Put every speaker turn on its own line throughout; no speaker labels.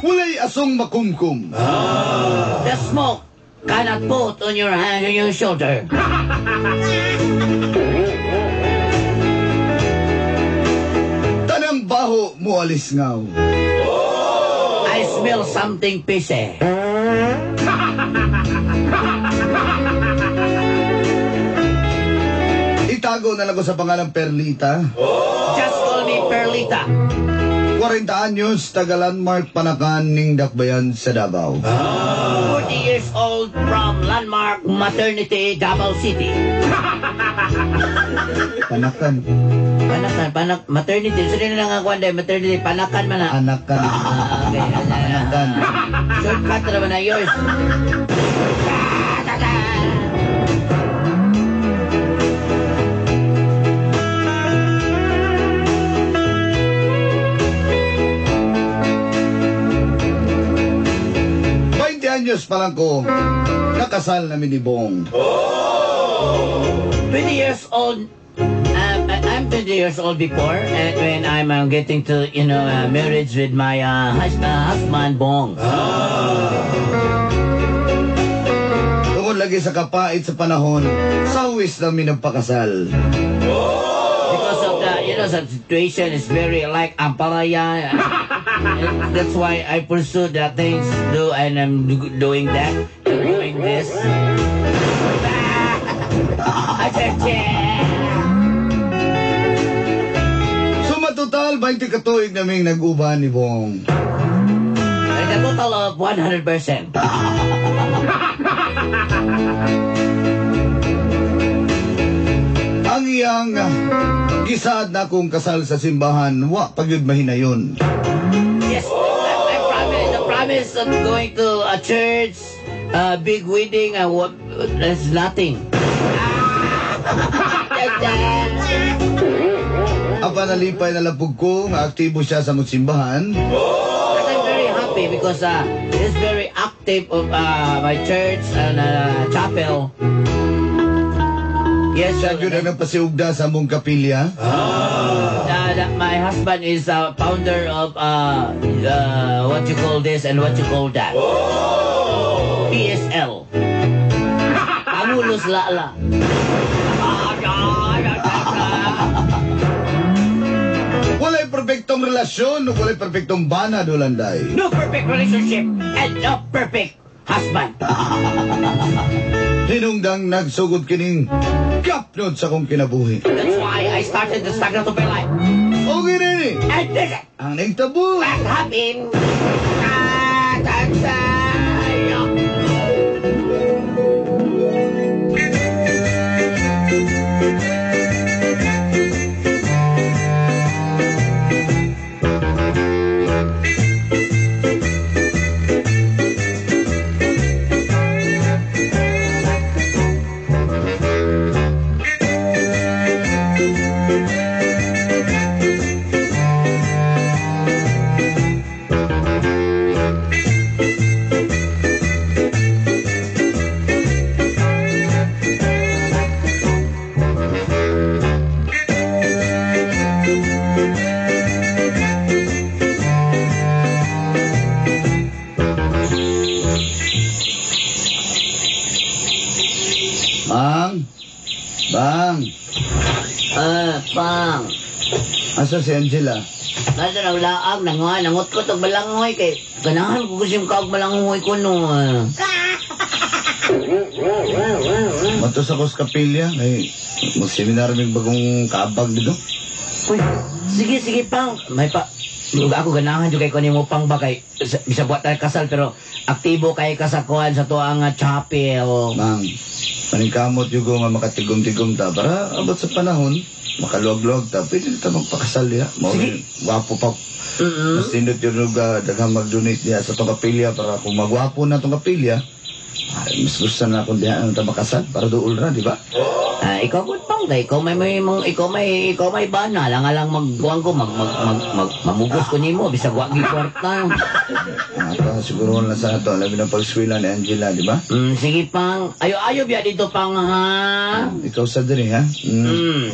Walay asong makumkum.
The smoke cannot put on your hand and your shoulder.
Tanang baho mo alis ngaw.
I smell something fishy.
Itago na lang ko sa pangalang Perlita.
Just call me Perlita.
40 anyos, taga Landmark Panakan ning Dakbayan sa Davao.
40 years old from Landmark Maternity, Davao City.
Panakan.
Panakan, panak, maternity. So, din lang ang kuwan maternity, panakan man na.
Anakan.
Ah, okay.
Anakan.
Shortcut na naman na yours.
Anyos pa lang ko, nakasal namin ni Bong.
20 years old, I'm 20 years old before, and when I'm getting to, you know, marriage with my husband, Bong.
Tungod lagi sa kapait sa panahon, sawis namin nagpakasal.
Because of the, you know, the situation is very like ampalaya. That's why I pursue the things do, and I'm doing that, and doing this.
Suma total, 20 katuig naming nag-uban ni Bong.
Like a total of 100%.
Ang iyang gisaad na akong kasal sa simbahan, wa pagyud mahinayon.
Yes, I promise, the promise of going to a church, a big wedding, what, that's nothing.
Apa nalipay na lapog ko nga aktibo siya sa simbahan.
But I'm very happy because he's very active of my church and chapel. Yes,
Siya gyud ang nagpasiugda sa among kapilya.
My husband is a founder of what you call this and what you call that. PSL. Pangulos Lala.
Walay perfectong relasyon, walay perfectong bana dolanday.
No perfect relationship and no perfect husband.
Hinungdang nagsugod kining kapnod sa kong kinabuhi.
That's why I started the struggle to my life.
Okay rin.
And this
ang nagtabo.
What happened?
Bang! Bang!
Pang.
Asa si Angela?
Nasa na ulaag, nanguha, nangut ko itong balangoy kay ganahan ko kasi yung kaog balangoy ko no.
Matos ako sa kapilya, kay mag-seminar may bagong kaabag dito.
Uy, sige, sige, Pang. May pa, ako ganahan yung kay kunin mo, Pang, ba kay, bisa buat tayo kasal, pero aktibo kay kasakuan sa tuang chapel.
Bang, paningkamot yung nga makatigom-tigom ta para abot sa panahon, makaluwag-luwag ta, pwede ta magpakasal diha.
Sige.
Wapo pa. Mas tindot yun daghang mag-donate diha sa tong kapilya para kung magwapo na tong kapilya, ay, mas gusto na akong diha ang makasal para duol ra, di ba?
Ah, ikaw gud pang kay ikaw may mga ikaw may bana lang lang magkuan ko mag mag mag, mag mamugos ko nimo bisag wa gi kwarta.
Ah, siguro lang sa ato labi ng pagswila ni Angela, di ba?
Sige pang. Ayo-ayo biya dito pang ha.
Ikaw sa diri ha?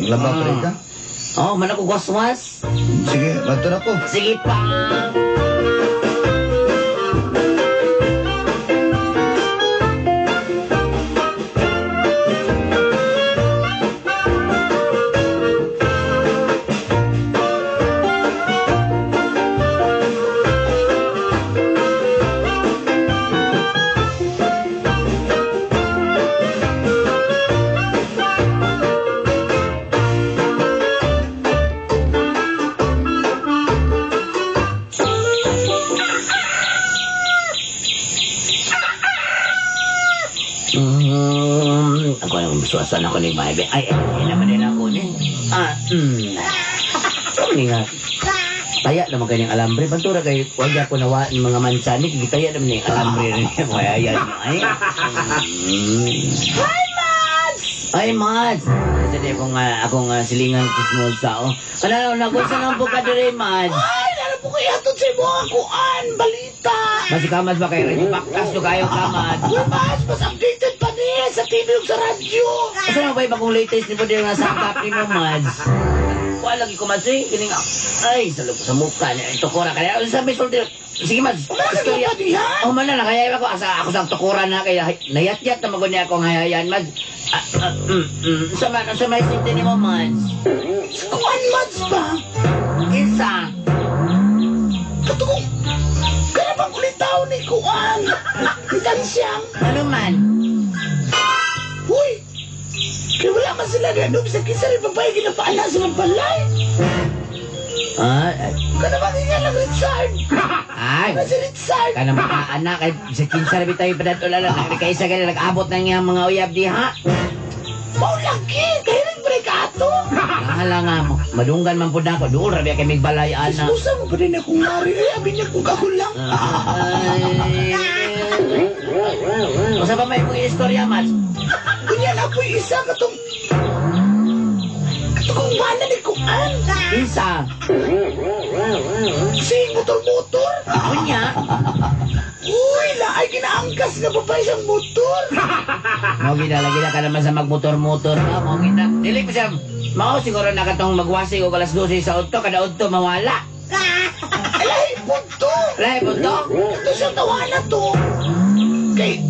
Laba pa rin ka?
Oh, man ako waswas.
Sige, bato na ko.
Sige pang. Ako ang suasan ako ni Maibe. Ay, ay, naman din ako ni. So, nga. Taya naman kayo ng alambre. Bantura kayo, huwag ako nawa ng mga mansani. Taya naman yung alambre rin. Kaya yan. Ay. Hi, Mads! Ay, Mads! Kasi di akong silingan kusmol sa o. Ano, nagunsa naman po ka dire, Mads?
Ay, lalo po kayo hatod sa imo ang kuan, balita.
Mas ikaw, Mads, ba kayo? Ready baktas do kayo ka, Mads?
Uy, Mads, mas updated pa ni sa TV ug sa radyo.
Asa na ba ibang latest ni po din nga sakap ni mo, Mads? Wala lagi ko, Mads, eh. Kining, ay, sa sa mukha niya. Tukura kaya. Sabi, sulti. Sige, Mads.
Istorya.
Oh, man na, kaya ako. Asa, ako sa tukuran na. Kaya nayat-yat na maguni akong hayayan, Mads. Sa may sinti ni mo, Mads.
Kuan, Mads ba?
Kinsa?
Katong, kaya bang ulitaw ni Kuan? Itan siyang.
Ano man?
Uy! Kaya wala man sila ganun. Bisa kinsa rin babae, ginapaala silang balay.
Ah,
Kana bang nga lang, Richard?
Ay.
Kana si Richard?
Kana mga anak, ay, sa kinsa rin tayo padatula lang. Kaysa ganun, nag-abot na niya mga uyab diha.
Maulagi! Kaya rin break ato!
Nahala nga mo. Madunggan man po na ako. Doon, rabi kay balay, ana.
Ismusa mo pa rin akong mari. Ay, abi niya kung ako lang.
Ay. Usa pa may mong istorya, Mads?
Kunya na po'y isa katong... Katong bana ni Kuan.
Isa.
Si motor-motor.
Kunya.
Uy, laay ginaangkas nga babae siyang motor.
Mao gina lagi na ka naman sa magmotor-motor ka. Mao gina. Dili ko siya. Mao siguro na katong magwasi og alas 12 sa udto kada udto mawala.
Alay punto.
Alay punto.
Ito siyang tawana to. Kay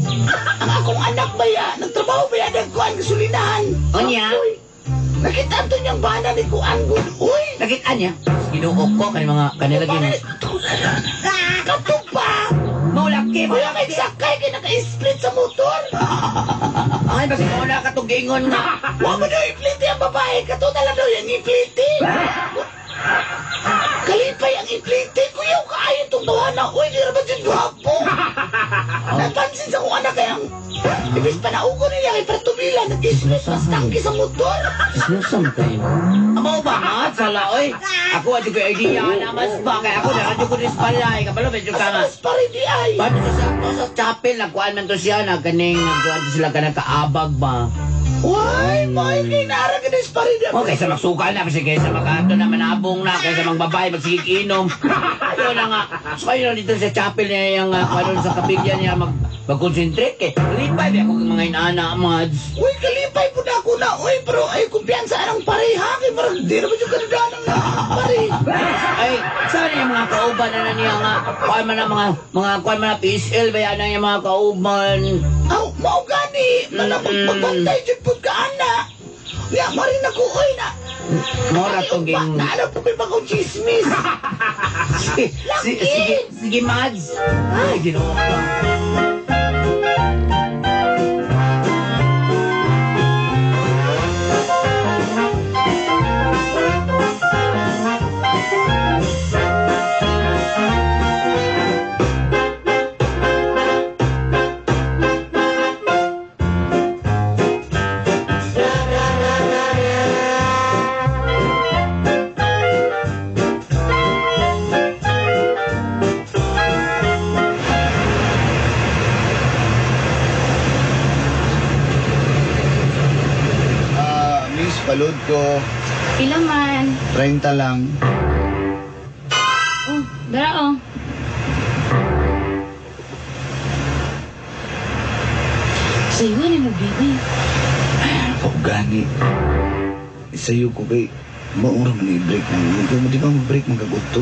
ang akong anak baya, nagtrabaho baya nagkuan gasolinahan.
Unya.
Nakita to niyang bana ni Kuan gud. Uy,
nakita niya. Ginoo ko kay mga kanila gini.
Kato pa.
Maulaki,
wala kay sakay kay naka-split sa motor.
Ay, basta wala ka tong giingon nga.
Wa mo daw ipliti ang babae, kato na lang daw yung ipliti. Kalipay ang ipliti, kuyaw kaayo tong tawana. Uy, di ra ba dyan gwapo? Napansin sa kong anak kayang ibis pa naugo niya kay Partumila, nag-split mas tangki sa motor.
Sinusam kayo. Amo ba nga? Sala, oy. Ako adyo ko idea na mas ba? Kaya ako na adyo ko rin palay. Kabalo, medyo ka nga.
Mas pa rin di ay.
Paano sa chapel, nagkuhan man to siya, nagkaning, nagkuhan to sila ka nagkaabag ba?
Uy, may kinara ka na pa rin.
Okay, sa magsukal na, kasi kaysa makato na manabong na, kaysa mang babae, magsigig inom. Ayun na nga. So kayo na dito sa chapel niya, yung ano, sa kapilya niya, mag-concentrate eh. Kalipay, di ako mga inaana, Mads.
Uy, kalipay po na ako na, uy, pero ay, kumpiyansa ang pareha, kay parang di naman yung kanudahan ng pare.
Ay, saan yung mga kauban na na niya nga, kuhan man na mga kuhan man na PSL, ba yan ang yung mga kauban?
Aw, mao gani, manapag magbantay dyan po ka, ana. Niya, marin ako, uy, na.
Mora tong ging...
Na, ano po may bagong chismis?
Sige, sige, Mads. Ay, Ginoo ko.
ko.
Pila man?
30 lang.
Oh, dara oh. Sayo ni mo, baby.
Oh, gani. Sayo ko kay maura man i-break na yun. Kaya mo di ba mag-break magaguto?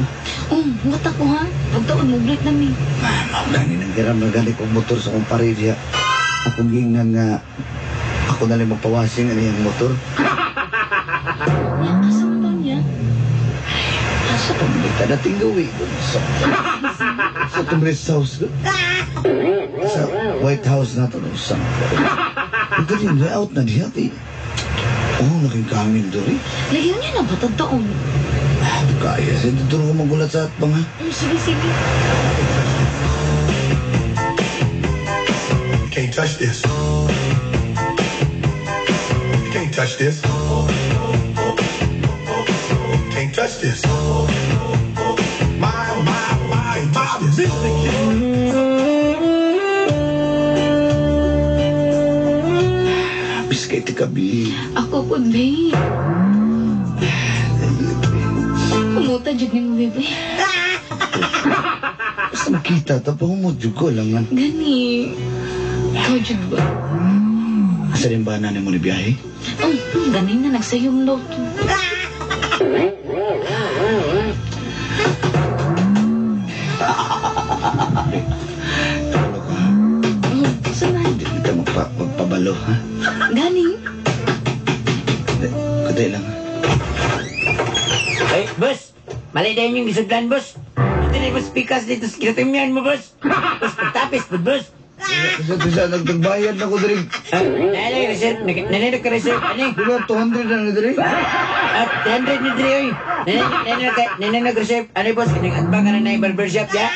Oh, wata ko ha. Pagtaon mo break na mi.
Mao gani nang hiram na gani kong motor sa kong pareja. Ako gingnan nga ako na lang magpawasing ano yung motor.
Nya, asa man taon niya?
Asa pa man ita dating gawi doon sa itong rest house doon. Sa White House na ito. Sa ito din, out na diya. Kay oh, naging kangin doon eh.
Lagi niya na ba taon?
Ah, kaya. Sa ito ko magulat sa atbang ha.
Sige, sige.
Can't touch this. Can't touch this. Can't touch this. My, my, my, my music.
Habis kay tikabi.
Ako po, babe. Kumuta, jud ni mo, babe.
Basta makita, tapos humot jud ko lang nga.
Gani. Ikaw, jud ba?
Asa rin ba na mo ni biyahe?
Oh, ganin na, nagsayong daw to.
Kabalo ka.
Oh, saan na?
Hindi kita magpabalo, ha?
Gani?
Kuday lang.
Ay, boss! Mali din yung gisudlan, boss. Ito na yung pikas dito sa kinatingyan mo, boss. Boss, pagtapis, boss.
Kasi nagtagbayad na ko diri.
Nanay, reserve. Nanay, nagka-reserve. Ano?
Di ba, 200 na na diri?
At 200 na diri, oy. Nanay, nag-reserve. Ano, boss? Nag-adbang ka na na yung barbershop, ya?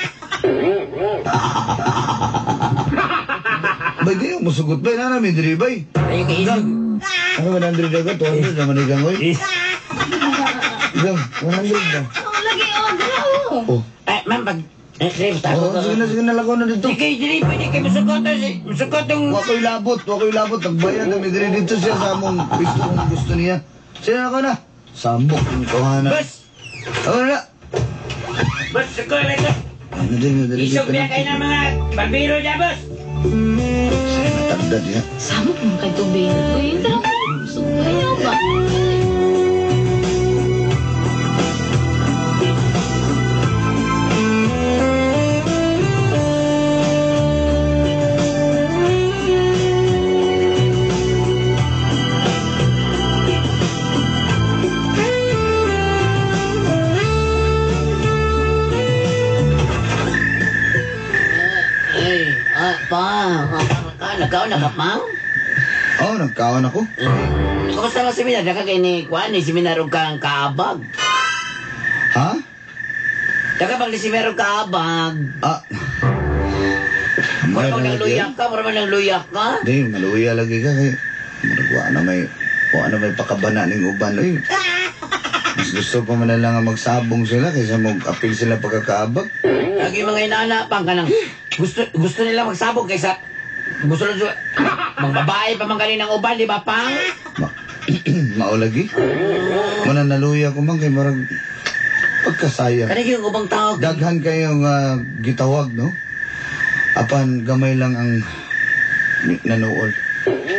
Bay, di mo musugot, bay. Nana, may diri, bay.
Ayun, kay Isog.
Ano, 100 na ka? 200 naman ikaw, oy. Gang, 100 na.
Oh, lagi, oh, dara, oh.
Oh.
Ay, ma'am, pag... Sige, basta ako.
Oh, sige na, sige na, lakaw na dito.
Di kayo diri, pwede kayo musukot. Musukot yung...
Wa ko'y labot, wa ko'y labot. Nagbayad na, may diri dito siya sa among gusto kung gusto niya. Sige na, lakaw na. Samok yung kawanan.
Boss!
Ako na.
Boss, sukot na ito.
Ano din, diri
Isog
dito
biya
na.
kayo ng mga barbero dyan, boss.
Sige, natagda diya.
Samok man kay to, babe. Uy, tara ko. Ayaw ba?
Ay, pa, nagkaon na ka, pang?
Oh, nagkaon ako.
Kumusta ang seminar? Daka kay ni Kuan, ni seminar og kang kaabag.
Ha?
Daka bang ni seminar og kaabag?
Ah.
Mura man nang luyak ka, mura man nang luyak ka.
Di, maluya lagi ka kay murag wa na may pakabana ning uban oy. Mas gusto pa man na lang nga magsabong sila kaysa mag-apil sila pagkakaabag.
Lagi mga inana pang kanang gusto nila magsabog kaysa gusto lang sila mga babae pa man kaninang uban, di ba pang?
Mao lagi. Muna naluya ko man kay murag pagkasayang.
Kani yung ubang tao.
Daghan kayong gitawag, no? Apan gamay lang ang nanuol.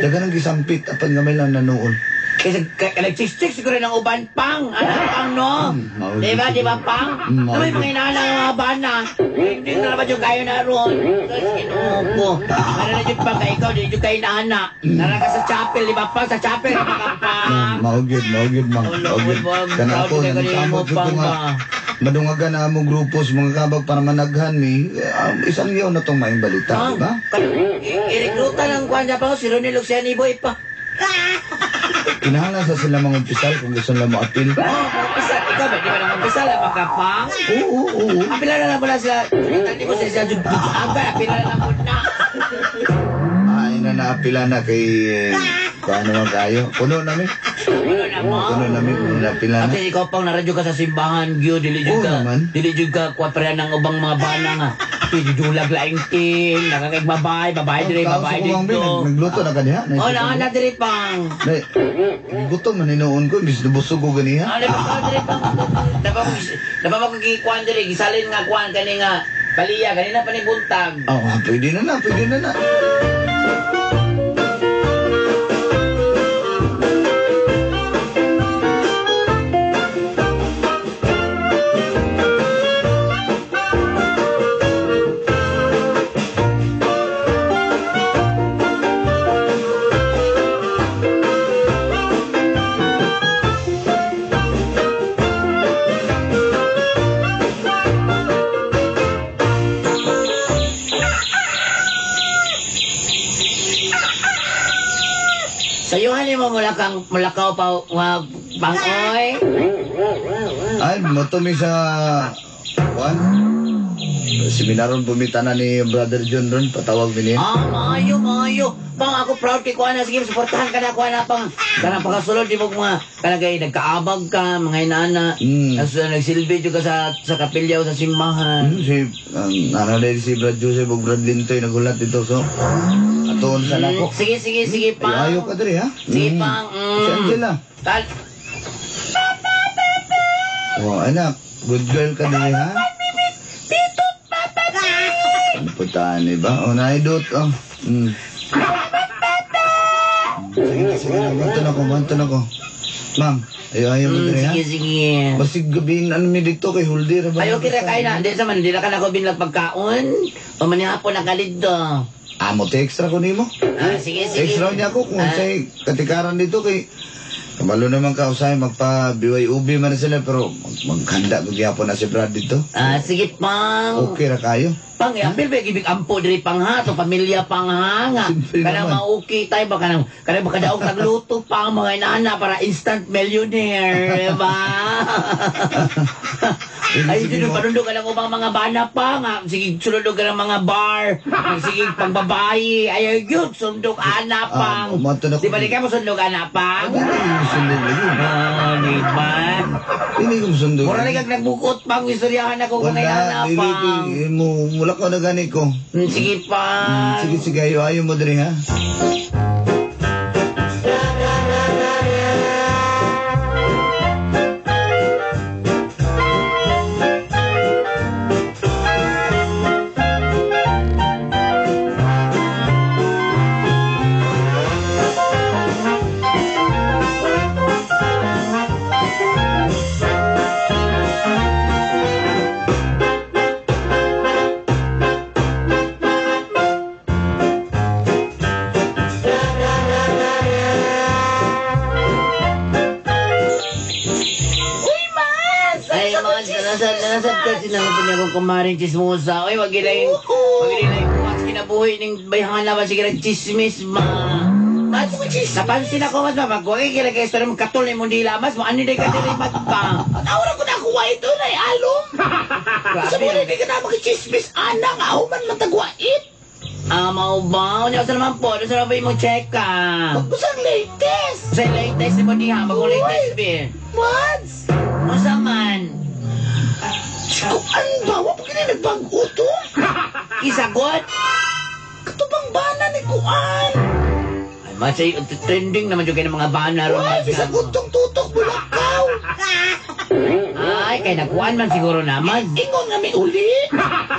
Daghan ang gisampit, apan gamay lang nanuol.
Kaysa nag-chicks siguro ng uban pang. Ano pang no?
Mauli
Di ba pang?
Mm,
Ano may
mauli.
mga inaana ng mga bana? Hindi na naman yung kayo na ron. Tapos kinuho ko. Ano na yun pang ikaw, di yung kayo naana. Nara ka sa chapel, di ba pang? Sa chapel, di ba ka pang?
Maugid, maugid, mang. Maugid. Kana ako, nangkamot ko nga. Madungagan na among grupo sa mga kabag para managhan mi. Isang yaw na tong maing balita, di ba?
I-recruita ng kwan niya pa si Ronnie Luciani Boy pa.
Kinahanglan sa sila mga umpisal kung gusto nila mo-appeal.
Oh, mga umpisal. Ikaw ba, di ba nang umpisal, ang makapang?
Oo, oo, oo.
Apila na lang pala sila. Hindi mo sila sila aga, apila na lang muna.
Ay, na naapila na kay... Paano man kayo? Puno nami.
Puno na mo.
Puno nami, puno na apila na.
Ate, ikaw pang naradyo ka sa simbahan, Gyo, dili jud
Oo
ka.
naman.
Dili jud ka kwa ng ubang mga bana nga. Dulag laing team, nakakig babae, babae dire, babae dito.
Nagluto na ka diha?
Oh, naa na dire pang.
Gutom man hinuon ko, bis nabusog ko ganiha.
Ah, di dire pang. Dapat ko gikuan dire, gisalin nga kuan kani nga baliya kanina pa ni buntag.
Oh, pwede na na, pwede na na.
Sayuhan mo mula kang mulakaw pa nga pangoy.
Ay, matumi sa kuan. Seminaron pumita na ni Brother John ron, patawag mi niya.
Ah, maayo, maayo. Pang ako proud kay kuan na sige suportahan ka na kuan na pang kanang pagkasulod di mo mga kanang kay nagkaabag ka mga inana. Nagsilbi jud ka sa kapilya o sa simbahan.
Si ano din si Brad Joseph ug Brad Lintoy nagulat dito so. Atuon sa nako.
Sige, sige, sige pang.
Ayo ka diri ha.
Sige pang.
Si Angela.
Tal.
Oh, anak, good girl ka diri ha.
Tito, Papa.
Ano po tayo ba? Oh, naidot oh. Sige na, sige na. Manto na ko. Ma'am, ayo mo diri ha.
Sige, sige.
Basig gabiin ano mi dito kay Huldi ra ba?
Ayo kira kay na, di sa man di na ka na ko binlag pagkaon. O manihapon na ka dito.
Amo te extra ko nimo.
Ah, sige, sige.
Extra niya ako kung say katikaran dito kay kabalo naman ka usay magpa BYOB man na sila pero maghanda ko gyapon na si Brad dito.
Ah, sige pang.
Okay ra kayo.
Pang, apil ba ibig ampo diri pang ha, to pamilya pang ha nga. Kanang maukay tayo ba kanang kanang baka daog tagluto pa ang mga inaana para instant millionaire, di ba? Ay, dito panundog ka lang ubang mga bana pa nga. Sige, sulod ka ng mga bar. Sige, pangbabae. Ay, yun, sundog ana pang. Di ba di ka mo sundog ana pang?
Sundog lagi.
Ah, di ba?
Hindi ko sundog.
Mura lang nagbukot pang istoryahan ako kung inaana pang.
Mula ko na gani ko.
Sige pa.
Sige, sige. Ayaw mo diri ha.
Kumaring chismosa. Uy, wag ilang kuwas kinabuhi ning bayhana ba sige nagchismis ma. Mas, napansin ako mas ma, magwagi kila kay istorya mong katol ni Mundila mas, mo ano day ka diri mat pa.
Awra ko na kuha ito na alom. Sa muna hindi ka na makichismis, anang ahuman matagwait.
Ah, mao ba? Unya sa naman po, sa naman ba yung check ka?
Magpusang latest.
Sa latest ni mo diha, bagong latest be.
Mads!
Unsa man?
Kuan ba? Wa pa kini nagbago to?
Isagot?
Katubang bana ni Kuan.
Ay, masay, trending naman yung mga bana ron.
Uy, bisag untong tutok bulakaw.
Ay, kay nagkuan man siguro naman.
Ingon nga may uli.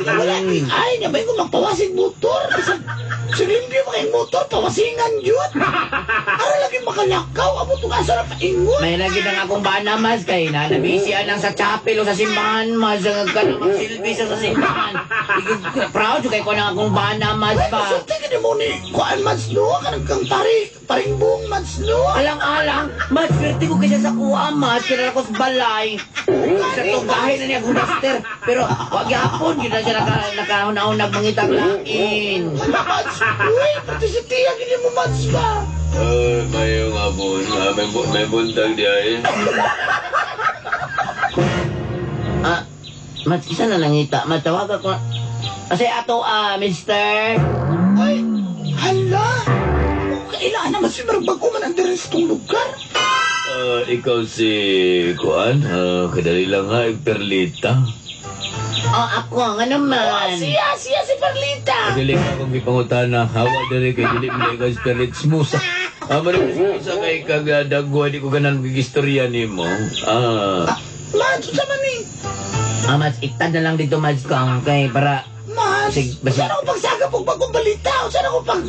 Wala ni ay, nga ba ingon magpawasig motor? Bisag silimpyo pa kayong motor, pawasingan yun. Ara lagi makalakaw, abot ng asa na paingon.
May lagi nang akong bana mas kay na nabisian lang sa chapel o sa simbahan mas ang ka na magsilbi sa simbahan. Proud jud kay ko nang akong bana mas
Ay,
ba.
masulti ka ni mo ni Kuan Mads no, kanang kang pare, paring buong Mads no.
Alang-alang, mas swerte ko kaysa sa kuha mas kilala ko sa balay. Sa tunggahin na niya akong duster. Pero wag yapon, yun na siya nakahuna-hunag mangitag lain.
Wala Mads, uy, pati si Tia, gini mo Mads ba?
Ay, mayong abon. May buntag di ay.
Ah, Mads, isa na nangita. Matawag ako. Kasi ato, mister.
Ay, hala. Kailangan naman si Marag bago man ang diri sa itong lugar.
Ikaw si Kuan, kadali lang ha, Perlita.
Oh, ako, nga naman.
Oh, siya, siya si Perlita.
Dili ka akong gipangutana. Hawa diri kay dili mo ikaw si Perlit Smusa. Amo rin Smusa kay kagadagwa di ko ganan gigistorya nimo. Ah,
Mads, unsa man ni?
Ah, Mads, iktad na lang dito, Mads, ko ang kay para...
Mads,
Sig- basta-
unsa na ko pagsagap og bagong balita? Unsa na ko pag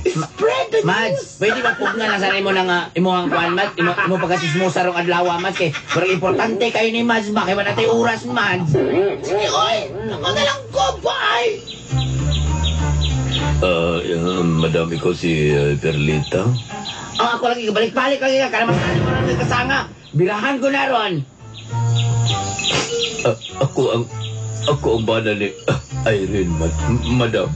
spread the news?
Mads, pwede ba pugna na sa imo na nga imuhang kuan, Mads? Imo, imo pagkasismosa rong adlaw, Mads, kay parang importante kayo ni Mads ba? Kay wala tayo oras, Mads.
Sige, oy! Ako na lang ko, bye!
Madami ko si Perlita.
Oh, ako lagi, balik-balik lagi ka, kada mas mo lang kasanga. Birahan ko na ron.
Ako ang bana ni Irene, madam.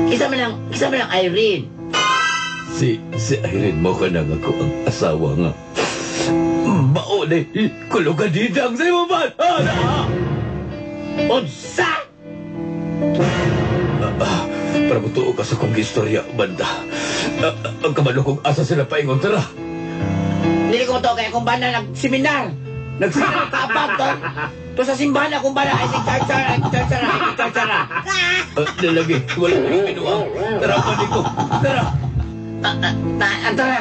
Isa man lang Irene.
Si Irene mo ka nang ako ang asawa nga. Bao na kulugan didang sa imo ba?
Unsa?
Para mutuo ka sa kong istorya, banda. Ang kabalo kong asa sila paingon, tara.
Dili ko to kaya akong bana nag-seminar. Nag-seminar kapag to. To sa simbahan akong bana ay si Charchara, ay Charchara, ay Charchara.
Lalagi, wala kong pinuang. Tara, pwede ko. Tara.
Tara, tara,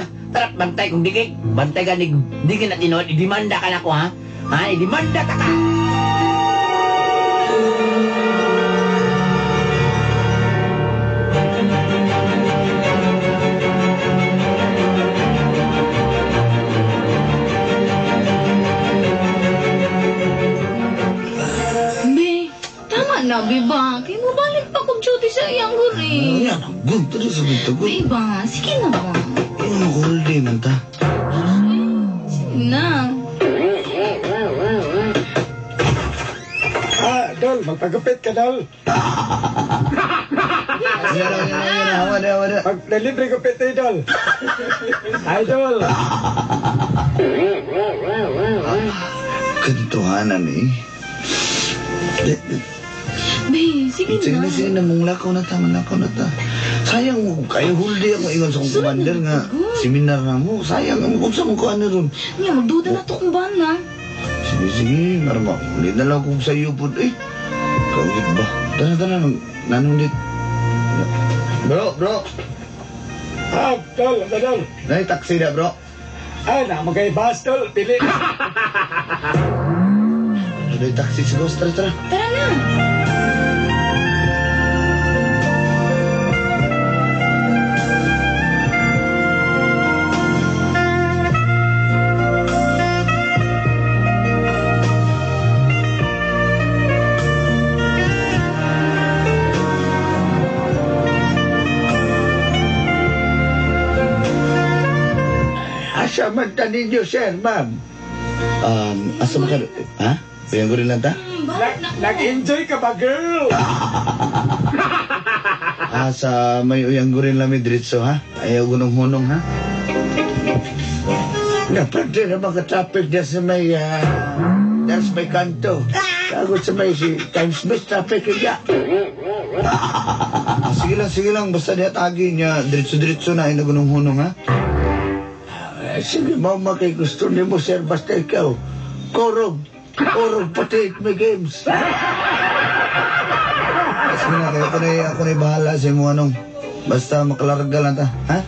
bantay kung di kay, bantay ka ni, di ka na tinuod, idemanda ka na ko, ha? Ha, idemanda ka ka.
Be, tama na, be ba? Kaya mo balik pa kong duty sa iyang guri.
Yan, ang good. Tara sa good.
Be ba, sige na ba?
Ano, holiday man ta.
Sige na.
Ah, Dol, magpagupit ka, Dol.
Yan, yan, yan. Wala, wala.
Pag nalibre gupit tayo, Dol. Ay, Dol.
Kantuhanan eh.
Be, sige
Sige
na.
na, sige na. Mong lakaw na ta, manlakaw na ta. Sayang mo, kayo holiday ako ingon sa kong commander nga. Seminar na mo. Sayang, ang kung sa mong kuha na ron.
Nga, magduda na to kung ba na.
Sige, sige. Marama, ulit na lang kung sa iyo po. Eh, kawit ba? Tara, tara. Nanong dit. Bro, bro.
Ah, Dol, ano, Dol?
Nay, taxi na, bro.
Ah, na, magay-bus, Dol. Pili.
Nay, taxi. Sige, tara, tara.
Tara na.
Asa man ta ninyo, sir, ma'am?
Asa man ka? Ha? Bayan ko rin lang ta?
Nag-enjoy ka ba, girl?
Ah, sa may uyang gurin lang may diretso, ha? Ayaw gunong-hunong, ha?
Naparte na mga traffic dyan sa may, dyan sa may kanto. Tagot sa may si Times Best traffic niya.
Ah, sige lang, sige lang. Basta diya tagi niya. Diretso-diretso na. Ay gunong-hunong, ha?
Sige, mama, kay gusto ni mo, sir, basta ikaw. Korog, korog pati may games.
Sige na, kaya ako na'y bahala sa imo anong. Basta makalarga lang ta, ha?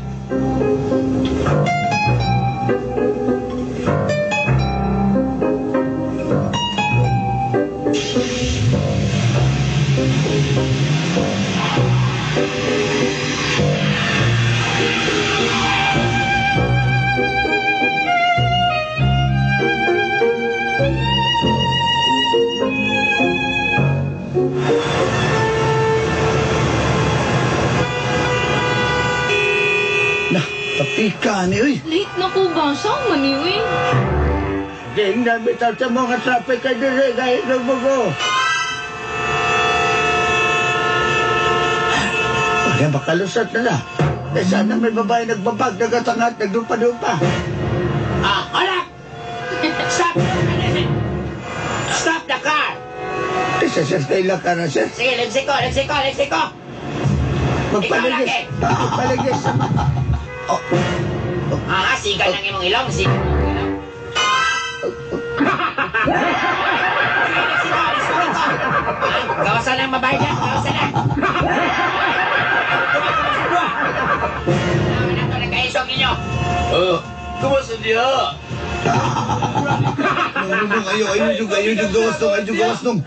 Ika ni, uy.
Late na ko ba? Saan man ni, uy?
Ding na bitaw sa mga traffic kay dire, gaya ng bugo. Kaya makalusot na na. Eh sana may babae nagbabag, nagatangat, nagdupa-dupa.
Ah, hold up! Stop! Stop the car!
Isa sir, kailan ka na sir?
Sige, lipsik ko, lipsik ko, lipsik ko!
Magpaligis, magpaligis sa
Ah, siga ng imong ilong, siga ng imong ilong. Gawasan ang babae dyan, gawasan na. Nagkaisog ninyo.
Kumasa niya?
Nung ayo, ayo juga, ayo juga gawas nung, ayo juga gawas nung.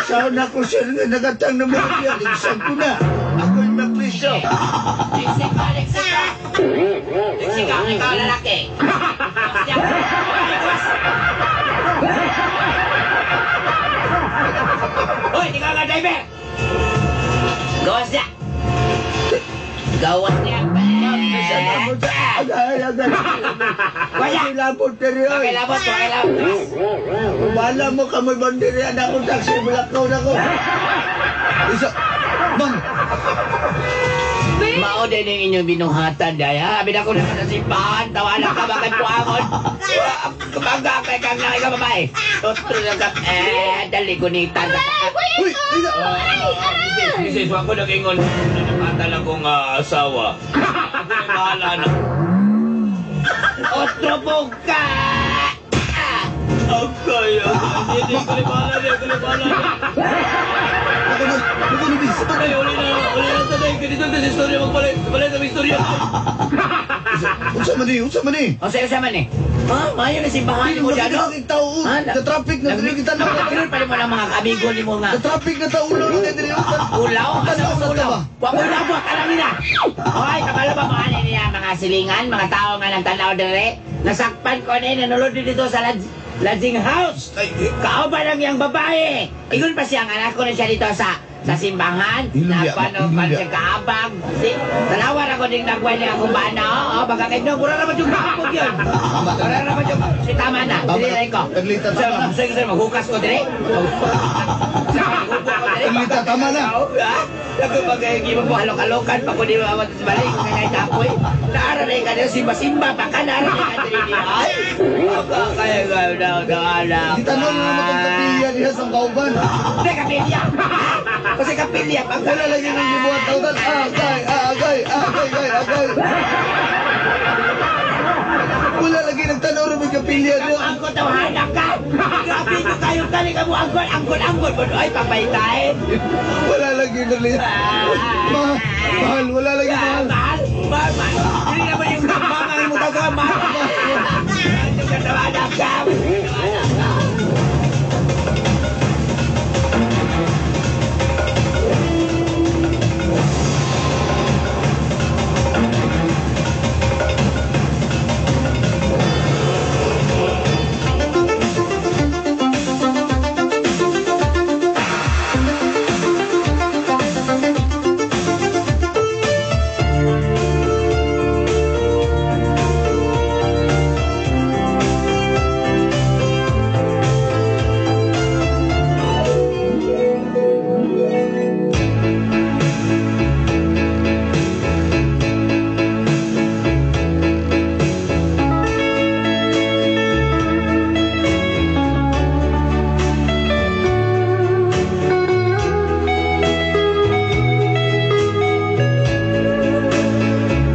Saan ako sir nga nagatang na mga diyan, isang ko na. Ako'y magpriso.
Leksiko, leksiko. Leksiko, ikaw lalaki. Hoy, ikaw nga driver. Gawas niya. Gawas niya.
Agay, agay.
Wala.
Labot na rin.
Okay, labot, okay, labot.
Wala mo kamoy banderian ako taxi, bulakaw na ko.
Isa, ma'am.
Mao din ang inyong binuhatan, daya. Abi na ko naman sa simbahan. Tawanan ka, bakit puangon? Kabaga kay kang laki ka, babae. Tutro lang ka. Eh, dali, gunitan.
Uy, isa.
Misis, ako nag-ingon. Nanapatan akong asawa. Ako na bahala na.
Otro ka!
Okay, okay. Hindi, ko na bahala na, ko na bahala na.
Ako na, ako na, bis.
Ay, uli na, tanay. Ganito na sa istorya, magpalit. Palit ang istorya.
Unsa man ni, unsa man ni?
O, sa'yo sa man eh. Ha? Maayo na simbahan mo dyan, no?
Ang tao, sa traffic na dili kita na.
Pero pa mo ng mga amigo ni mo nga.
Sa traffic na tao ulo na dili.
Ulaw? Asa
Tanaw
ang
sa
ulaw?
taba.
Wa ko labot, alam nila. Hoy, kabalo ba mga ano niya, mga silingan, mga tao nga nang tanaw dire. Nasakpan ko na nanulod dito sa lodging house. Kauban lang yang babae. Ingon pa siya, ang anak ko na siya dito sa simbahan.
Ilulya,
Napano pa
ilulya.
siya kaabang. Si, tanawar ako ding nagway niya akong bana. Oo, baka kayo, no, mura naman yung kapog yun. Mura naman yung, si tama na.
Tama
Dili
na.
ko.
Paglita,
Sir,
tama.
sir, sir, maghukas ko dire.
Paglita, tama na.
Nagpapagay, mo halok-halokan pa ko di mawat sa balik ko kay tapoy. Naara na ka niya simba-simba pa ka naara na ka diri. Ay. Kaya ka na na.
Gitanong na naman itong kapilya niya sa kauban.
Hindi kapilya. Kasi kapilya pag
Wala lagi nang gibuhat tawdan. Agay, agay, agay, agay, agay. Wala lagi nagtanaw rin may kapilya niya.
Angkot daw hanak ka. Grabe nyo kayo kali ka mo angkot angkot angkot. Ay pabaytay.
Wala lagi nali. Mahal, wala lagi mahal.
Mahal, mahal, mahal. Hindi naman yung mga mo tawag mahal. Mahal ka.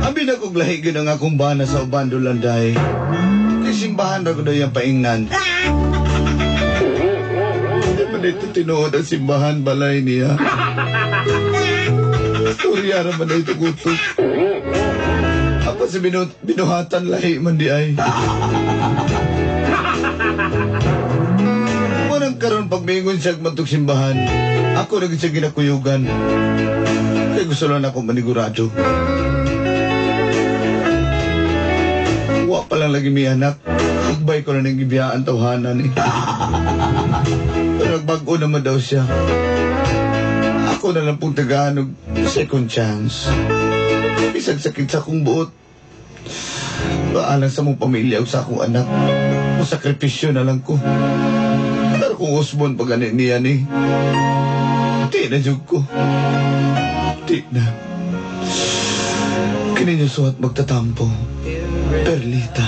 Abi na kong lahi gyud ang akong bana sa uban dulanday. Kay simbahan ra ko daw yung paingnan. Hindi man dito tinuod ang simbahan balay niya. Storya ra man dito kuto. Ako si binuhatan lahi man di ay. Munang karon pag mingon siya matug simbahan, ako na siya ginakuyugan. Kaya gusto lang ako manigurado. Wa pa lang lagi mi anak. Hugbay ko na ng gibiyaan tawhanan eh. Pero nagbago naman daw siya. Ako na lang pong tagaan og second chance. Bisag sakit sa akong buot. Paalang sa mong pamilya o sa akong anak. O sakripisyo na lang ko. Pero kung usbon pag ani niya ni, di na jud ko. Di na. Kini niyo suhat magtatampo. Perlita.